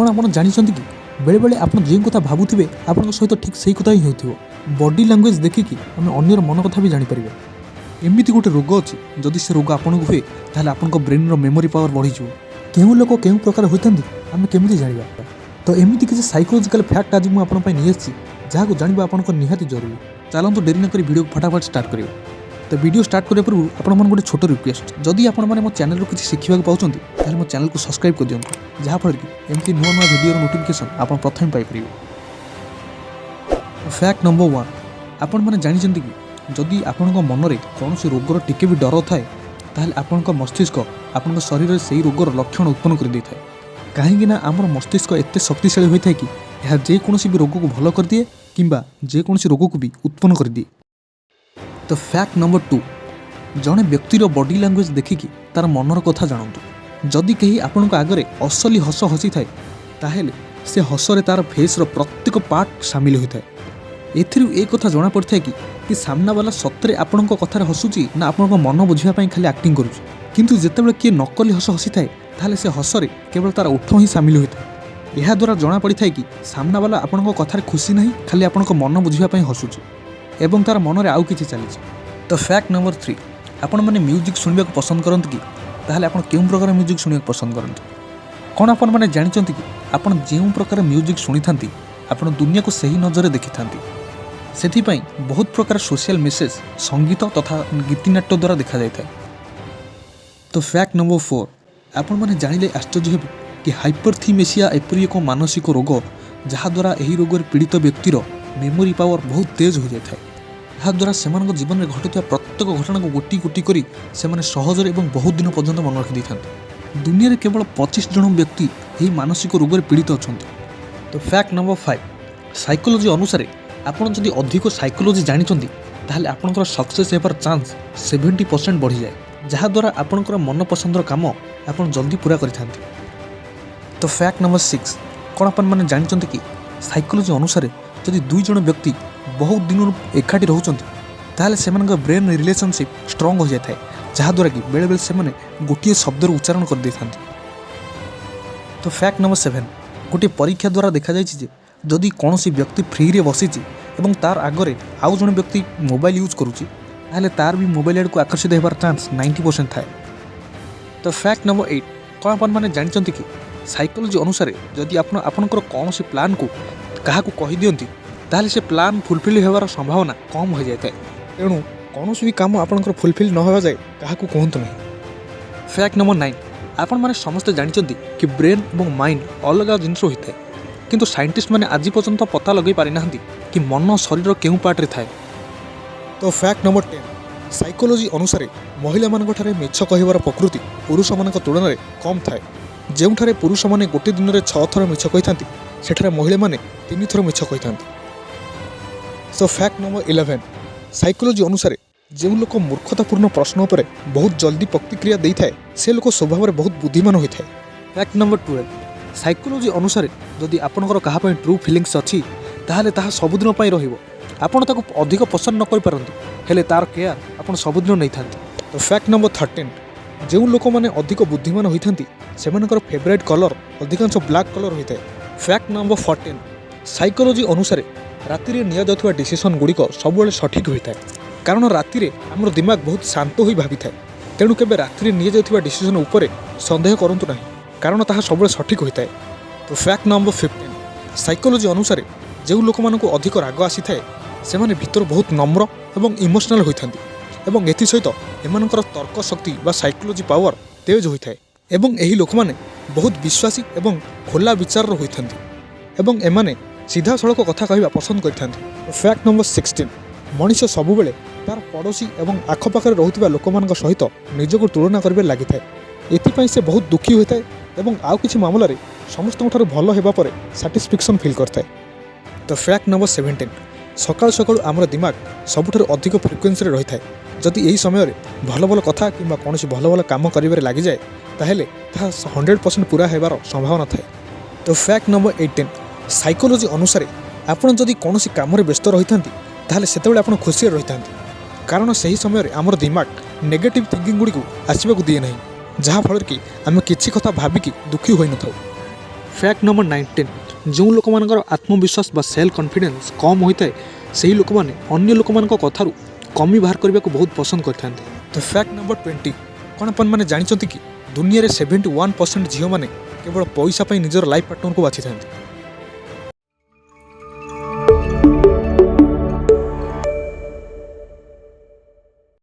କ'ଣ ଆପଣ ଜାଣିଛନ୍ତି କି, ବେଳେବେଳେ ଆପଣ ଯେଉଁ କଥା ଭାବୁଥିବେ, ଆପଣଙ୍କ ସହିତ ଠିକ୍ ସେଇ କଥା ହିଁ ହେଉଥିବ? ବଡି ଲାଙ୍ଗୁଏଜ୍ ଦେଖିକି ଆମେ ଅନ୍ୟର ମନ କଥା ବି ଜାଣିପାରିବା। ଏମିତି ଗୋଟେ ରୋଗ ଅଛି, ଯଦି ସେ ରୋଗ ଆପଣଙ୍କୁ ହୁଏ, ତାହେଲେ ଆପଣଙ୍କ ବ୍ରେନ୍ର ମେମୋରି ପାୱାର ବଢ଼ିଯିବ। କେଉଁ ଲୋକ କେଉଁ ପ୍ରକାର ହୋଇଥାନ୍ତି, ଆମେ କେମିତି ଜାଣିବା? ତ ଏମିତି କିଛି ସାଇକୋଲୋଜିକାଲ ଫ୍ୟାକ୍ଟ ଆଜି ମୁଁ ଆପଣଙ୍କ ପାଇଁ ନେଇ ଆସିଛି, ଯାହାକୁ ଜାଣିବା ଆପଣଙ୍କ ନିହାତି ଜରୁରୀ। ଚାଲନ୍ତୁ, ଡେରି ନକରି ଭିଡ଼ିଓକୁ ଫଟାଫଟ ଷ୍ଟାର୍ଟ କରିବା। ତ ଭିଡ଼ିଓ ଷ୍ଟାର୍ଟ କରିବା ପୂର୍ବରୁ ଆପଣମାନଙ୍କୁ ଗୋଟେ ଛୋଟ ରିକ୍ୱେଷ୍ଟ। ଯଦି ଆପଣମାନେ ମୋ ଚ୍ୟାନେଲରୁ କିଛି ଶିଖିବାକୁ ପାଉଛନ୍ତି, ତାହେଲେ ମୋ ଚ୍ୟାନେଲକୁ ସବସ୍କ୍ରାଇବ୍ କରିଦିଅନ୍ତୁ, ଯାହାଫଳରେ କି ଏମିତି ନୂଆ ନୂଆ ଭିଡ଼ିଓର ନୋଟିଫିକେସନ୍ ଆପଣ ପ୍ରଥମେ ପାଇପାରିବେ। ଫ୍ୟାକ୍ଟ ନମ୍ବର 1, ଆପଣମାନେ ଜାଣିଛନ୍ତି କି, ଯଦି ଆପଣଙ୍କ ମନରେ କୌଣସି ରୋଗର ଟିକେ ବି ଡର ଥାଏ, ତାହେଲେ ଆପଣଙ୍କ ମସ୍ତିଷ୍କ ଆପଣଙ୍କ ଶରୀରରେ ସେଇ ରୋଗର ଲକ୍ଷଣ ଉତ୍ପନ୍ନ କରିଦେଇଥାଏ। କାହିଁକି ନା ଆମର ମସ୍ତିଷ୍କ ଏତେ ଶକ୍ତିଶାଳୀ ହୋଇଥାଏ କି ଏହା ଯେକୌଣସି ବି ରୋଗକୁ ଭଲ କରିଦିଏ କିମ୍ବା ଯେକୌଣସି ରୋଗକୁ ବି ଉତ୍ପନ୍ନ କରିଦିଏ। ତ ଫ୍ୟାକ୍ଟ ନମ୍ବର 2, ଜଣେ ବ୍ୟକ୍ତିର ବଡି ଲାଙ୍ଗୁଏଜ୍ ଦେଖିକି ତାର ମନର କଥା ଜାଣନ୍ତୁ। ଯଦି କେହି ଆପଣଙ୍କ ଆଗରେ ଅସଲି ହସ ହସିଥାଏ, ତାହେଲେ ସେ ହସରେ ତାର ଫେସ୍ର ପ୍ରତ୍ୟେକ ପାର୍ଟ ସାମିଲ ହୋଇଥାଏ। ଏଥିରୁ ଏ କଥା ଜଣାପଡ଼ିଥାଏ କି ସାମ୍ନାବାଲା ସତରେ ଆପଣଙ୍କ କଥାରେ ହସୁଛି ନା ଆପଣଙ୍କ ମନ ବୁଝିବା ପାଇଁ ଖାଲି ଆକ୍ଟିଂ କରୁଛି। କିନ୍ତୁ ଯେତେବେଳେ କିଏ ନକଲି ହସ ହସିଥାଏ, ତାହେଲେ ସେ ହସରେ କେବଳ ତାର ଓଠ ହିଁ ସାମିଲ ହୋଇଥାଏ। ଏହାଦ୍ୱାରା ଜଣାପଡ଼ିଥାଏ କି ସାମ୍ନାବାଲା ଆପଣଙ୍କ କଥାରେ ଖୁସି ନାହିଁ, ଖାଲି ଆପଣଙ୍କ ମନ ବୁଝିବା ପାଇଁ ହସୁଛି ଏବଂ ତାର ମନରେ ଆଉ କିଛି ଚାଲିଛି। ତ ଫ୍ୟାକ୍ଟ ନମ୍ବର 3, ଆପଣମାନେ ମ୍ୟୁଜିକ୍ ଶୁଣିବାକୁ ପସନ୍ଦ କରନ୍ତି କି? ତାହେଲେ ଆପଣ କେଉଁ ପ୍ରକାର ମ୍ୟୁଜିକ୍ ଶୁଣିବାକୁ ପସନ୍ଦ କରନ୍ତି? କ'ଣ ଆପଣମାନେ ଜାଣିଛନ୍ତି କି, ଆପଣ ଯେଉଁ ପ୍ରକାର ମ୍ୟୁଜିକ୍ ଶୁଣିଥାନ୍ତି, ଆପଣ ଦୁନିଆକୁ ସେହି ନଜରରେ ଦେଖିଥାନ୍ତି? ସେଥିପାଇଁ ବହୁତ ପ୍ରକାର ସୋସିଆଲ ମେସେଜ୍ ସଙ୍ଗୀତ ତଥା ଗୀତିନାଟ୍ୟ ଦ୍ୱାରା ଦେଖାଯାଇଥାଏ। ତ ଫ୍ୟାକ୍ଟ ନମ୍ବର 4, ଆପଣମାନେ ଜାଣିଲେ ଆଶ୍ଚର୍ଯ୍ୟ ହେବେ କି ହାଇପରଥିମେସିଆ ଏପରି ଏକ ମାନସିକ ରୋଗ, ଯାହାଦ୍ୱାରା ଏହି ରୋଗରେ ପୀଡ଼ିତ ବ୍ୟକ୍ତିର ମେମୋରି ପାୱାର ବହୁତ ତେଜ ହୋଇଯାଇଥାଏ। ଏହାଦ୍ୱାରା ସେମାନଙ୍କ ଜୀବନରେ ଘଟୁଥିବା ପ୍ରତ୍ୟେକ ଘଟଣାକୁ ଗୋଟି ଗୋଟି କରି ସେମାନେ ସହଜରେ ଏବଂ ବହୁତ ଦିନ ପର୍ଯ୍ୟନ୍ତ ମନେ ରଖିଦେଇଥାନ୍ତି। ଦୁନିଆରେ କେବଳ 25 ଜଣ ବ୍ୟକ୍ତି ଏହି ମାନସିକ ରୋଗରେ ପୀଡ଼ିତ ଅଛନ୍ତି। ତ ଫ୍ୟାକ୍ଟ ନମ୍ବର 5, ସାଇକୋଲୋଜି ଅନୁସାରେ ଆପଣ ଯଦି ଅଧିକ ସାଇକୋଲୋଜି ଜାଣିଛନ୍ତି, ତାହେଲେ ଆପଣଙ୍କର ସକ୍ସେସ୍ ହେବାର ଚାନ୍ସ 70% ବଢ଼ିଯାଏ, ଯାହାଦ୍ୱାରା ଆପଣଙ୍କର ମନପସନ୍ଦର କାମ ଆପଣ ଜଲ୍ଦି ପୂରା କରିଥାନ୍ତି। ତ ଫ୍ୟାକ୍ଟ ନମ୍ବର 6, କ'ଣ ଆପଣମାନେ ଜାଣିଛନ୍ତି କି, ସାଇକୋଲୋଜି ଅନୁସାରେ ଯଦି ଦୁଇ ଜଣ ବ୍ୟକ୍ତି ବହୁତ ଦିନରୁ ଏକାଠି ରହୁଛନ୍ତି, ତାହେଲେ ସେମାନଙ୍କ ବ୍ରେନ୍ ରିଲେସନସିପ୍ ଷ୍ଟ୍ରଙ୍ଗ ହୋଇଯାଇଥାଏ, ଯାହାଦ୍ୱାରା କି ବେଳେବେଳେ ସେମାନେ ଗୋଟିଏ ଶବ୍ଦର ଉଚ୍ଚାରଣ କରିଦେଇଥାନ୍ତି। ତ ଫ୍ୟାକ୍ଟ ନମ୍ବର 7, ଗୋଟିଏ ପରୀକ୍ଷା ଦ୍ୱାରା ଦେଖାଯାଇଛି ଯେ ଯଦି କୌଣସି ବ୍ୟକ୍ତି ଫ୍ରିରେ ବସିଛି ଏବଂ ତାର ଆଗରେ ଆଉ ଜଣେ ବ୍ୟକ୍ତି ମୋବାଇଲ ୟୁଜ୍ କରୁଛି, ତାହେଲେ ତାର ବି ମୋବାଇଲ ଆଡ଼କୁ ଆକର୍ଷିତ ହେବାର ଚାନ୍ସ 90% ଥାଏ। ତ ଫ୍ୟାକ୍ଟ ନମ୍ବର 8, କ'ଣ ଆପଣମାନେ ଜାଣିଛନ୍ତି କି, ସାଇକୋଲୋଜି ଅନୁସାରେ ଯଦି ଆପଣ ଆପଣଙ୍କର କୌଣସି ପ୍ଲାନ୍କୁ କାହାକୁ କହିଦିଅନ୍ତି, ତାହେଲେ ସେ ପ୍ଲାନ୍ ଫୁଲଫିଲ୍ ହେବାର ସମ୍ଭାବନା କମ୍ ହୋଇଯାଇଥାଏ। ତେଣୁ କୌଣସି ବି କାମ ଆପଣଙ୍କର ଫୁଲଫିଲ୍ ନ ହେବା ଯାଏ କାହାକୁ କୁହନ୍ତୁ ନାହିଁ। ଫ୍ୟାକ୍ଟ ନମ୍ବର 9, ଆପଣମାନେ ସମସ୍ତେ ଜାଣିଛନ୍ତି କି ବ୍ରେନ୍ ଏବଂ ମାଇଣ୍ଡ ଅଲଗା ଜିନିଷ ହୋଇଥାଏ। କିନ୍ତୁ ସାଇଣ୍ଟିଷ୍ଟମାନେ ଆଜି ପର୍ଯ୍ୟନ୍ତ ପତା ଲଗାଇ ପାରିନାହାନ୍ତି କି ମନ ଶରୀରର କେଉଁ ପାର୍ଟରେ ଥାଏ। ତ ଫ୍ୟାକ୍ଟ ନମ୍ବର 10, ସାଇକୋଲୋଜି ଅନୁସାରେ ମହିଳାମାନଙ୍କଠାରେ ମିଛ କହିବାର ପ୍ରକୃତି ପୁରୁଷମାନଙ୍କ ତୁଳନାରେ କମ୍ ଥାଏ। ଯେଉଁଠାରେ ପୁରୁଷମାନେ ଗୋଟେ ଦିନରେ ଛଅ ଥର ମିଛ କହିଥାନ୍ତି, ସେଠାରେ ମହିଳାମାନେ ତିନି ଥର ମିଛ କହିଥାନ୍ତି। ସୋ ଫ୍ୟାକ୍ଟ ନମ୍ବର 11, ସାଇକୋଲୋଜି ଅନୁସାରେ ଯେଉଁ ଲୋକ ମୂର୍ଖତାପୂର୍ଣ୍ଣ ପ୍ରଶ୍ନ ଉପରେ ବହୁତ ଜଲ୍ଦି ପ୍ରତିକ୍ରିୟା ଦେଇଥାଏ, ସେ ଲୋକ ସ୍ୱଭାବରେ ବହୁତ ବୁଦ୍ଧିମାନ ହୋଇଥାଏ। ଫ୍ୟାକ୍ଟ ନମ୍ବର 12, ସାଇକୋଲୋଜି ଅନୁସାରେ ଯଦି ଆପଣଙ୍କର କାହା ପାଇଁ ଟ୍ରୁ ଫିଲିଙ୍ଗସ୍ ଅଛି, ତାହେଲେ ତାହା ସବୁଦିନ ପାଇଁ ରହିବ। ଆପଣ ତାକୁ ଅଧିକ ପସନ୍ଦ ନ କରିପାରନ୍ତି, ହେଲେ ତାର କେୟାର ଆପଣ ସବୁଦିନ ନେଇଥାନ୍ତି। ତ ଫ୍ୟାକ୍ଟ ନମ୍ବର 13, ଯେଉଁ ଲୋକମାନେ ଅଧିକ ବୁଦ୍ଧିମାନ ହୋଇଥାନ୍ତି, ସେମାନଙ୍କର ଫେଭରାଇଟ୍ କଲର୍ ଅଧିକାଂଶ ବ୍ଲାକ୍ କଲର୍ ହୋଇଥାଏ। ଫ୍ୟାକ୍ଟ ନମ୍ବର 14, ସାଇକୋଲୋଜି ଅନୁସାରେ ରାତିରେ ନିଆଯାଉଥିବା ଡିସିସନ୍ ଗୁଡ଼ିକ ସବୁବେଳେ ସଠିକ୍ ହୋଇଥାଏ, କାରଣ ରାତିରେ ଆମର ଦିମାଗ ବହୁତ ଶାନ୍ତ ହୋଇ ଭାବିଥାଏ। ତେଣୁ କେବେ ରାତିରେ ନିଆଯାଉଥିବା ଡିସିସନ୍ ଉପରେ ସନ୍ଦେହ କରନ୍ତୁ ନାହିଁ, କାରଣ ତାହା ସବୁବେଳେ ସଠିକ୍ ହୋଇଥାଏ। ତ ଫ୍ୟାକ୍ଟ ନମ୍ବର 15, ସାଇକୋଲୋଜି ଅନୁସାରେ ଯେଉଁ ଲୋକମାନଙ୍କୁ ଅଧିକ ରାଗ ଆସିଥାଏ, ସେମାନେ ଭିତରୁ ବହୁତ ନମ୍ର ଏବଂ ଇମୋସନାଲ୍ ହୋଇଥାନ୍ତି ଏବଂ ଏଥିସହିତ ଏମାନଙ୍କର ତର୍କ ଶକ୍ତି ବା ସାଇକୋଲୋଜି ପାୱାର ତେଜ ହୋଇଥାଏ ଏବଂ ଏହି ଲୋକମାନେ ବହୁତ ବିଶ୍ୱାସୀ ଏବଂ ଖୋଲା ବିଚାରର ହୋଇଥାନ୍ତି ଏବଂ ଏମାନେ ସିଧାସଳଖ କଥା କହିବା ପସନ୍ଦ କରିଥାନ୍ତି। ଫ୍ୟାକ୍ଟ ନମ୍ବର 16, ମଣିଷ ସବୁବେଳେ ତାର ପଡ଼ୋଶୀ ଏବଂ ଆଖପାଖରେ ରହୁଥିବା ଲୋକମାନଙ୍କ ସହିତ ନିଜକୁ ତୁଳନା କରିବାରେ ଲାଗିଥାଏ। ଏଥିପାଇଁ ସେ ବହୁତ ଦୁଃଖୀ ହୋଇଥାଏ ଏବଂ ଆଉ କିଛି ମାମଲାରେ ସମସ୍ତଙ୍କଠାରୁ ଭଲ ହେବା ପରେ ସାଟିସ୍ଫାକ୍ସନ୍ ଫିଲ୍ କରିଥାଏ। ତ ଫ୍ୟାକ୍ଟ ନମ୍ବର 17, ସକାଳୁ ସକାଳୁ ଆମର ଦିମାଗ ସବୁଠାରୁ ଅଧିକ ଫ୍ରିକ୍ୱେନ୍ସିରେ ରହିଥାଏ। ଯଦି ଏହି ସମୟରେ ଭଲ ଭଲ କଥା କିମ୍ବା କୌଣସି ଭଲ ଭଲ କାମ କରିବାରେ ଲାଗିଯାଏ, ତାହେଲେ ତାହା 100% ପୂରା ହେବାର ସମ୍ଭାବନା ଥାଏ। ତ ଫ୍ୟାକ୍ଟ ନମ୍ବର 18, ସାଇକୋଲୋଜି ଅନୁସାରେ ଆପଣ ଯଦି କୌଣସି କାମରେ ବ୍ୟସ୍ତ ରହିଥାନ୍ତି, ତାହେଲେ ସେତେବେଳେ ଆପଣ ଖୁସିରେ ରହିଥାନ୍ତି, କାରଣ ସେହି ସମୟରେ ଆମର ଦିମାଗ ନେଗେଟିଭ୍ ଥିଙ୍କିଂ ଗୁଡ଼ିକୁ ଆସିବାକୁ ଦିଏ ନାହିଁ, ଯାହାଫଳରେ କି ଆମେ କିଛି କଥା ଭାବିକି ଦୁଃଖୀ ହୋଇନଥାଉ। ଫ୍ୟାକ୍ଟ ନମ୍ବର 19, ଯେଉଁ ଲୋକମାନଙ୍କର ଆତ୍ମବିଶ୍ୱାସ ବା ସେଲ୍ଫ କନଫିଡେନ୍ସ କମ୍ ହୋଇଥାଏ, ସେହି ଲୋକମାନେ ଅନ୍ୟ ଲୋକମାନଙ୍କ କଥାରୁ କମି ବାହାର କରିବାକୁ ବହୁତ ପସନ୍ଦ କରିଥାନ୍ତି। ତ ଫ୍ୟାକ୍ଟ ନମ୍ବର 20, କ'ଣ ଆପଣମାନେ ଜାଣିଛନ୍ତି କି ଦୁନିଆରେ 71% ଝିଅମାନେ କେବଳ ପଇସା ପାଇଁ ନିଜର ଲାଇଫ୍ ପାର୍ଟନରକୁ ବାଛିଥାନ୍ତି?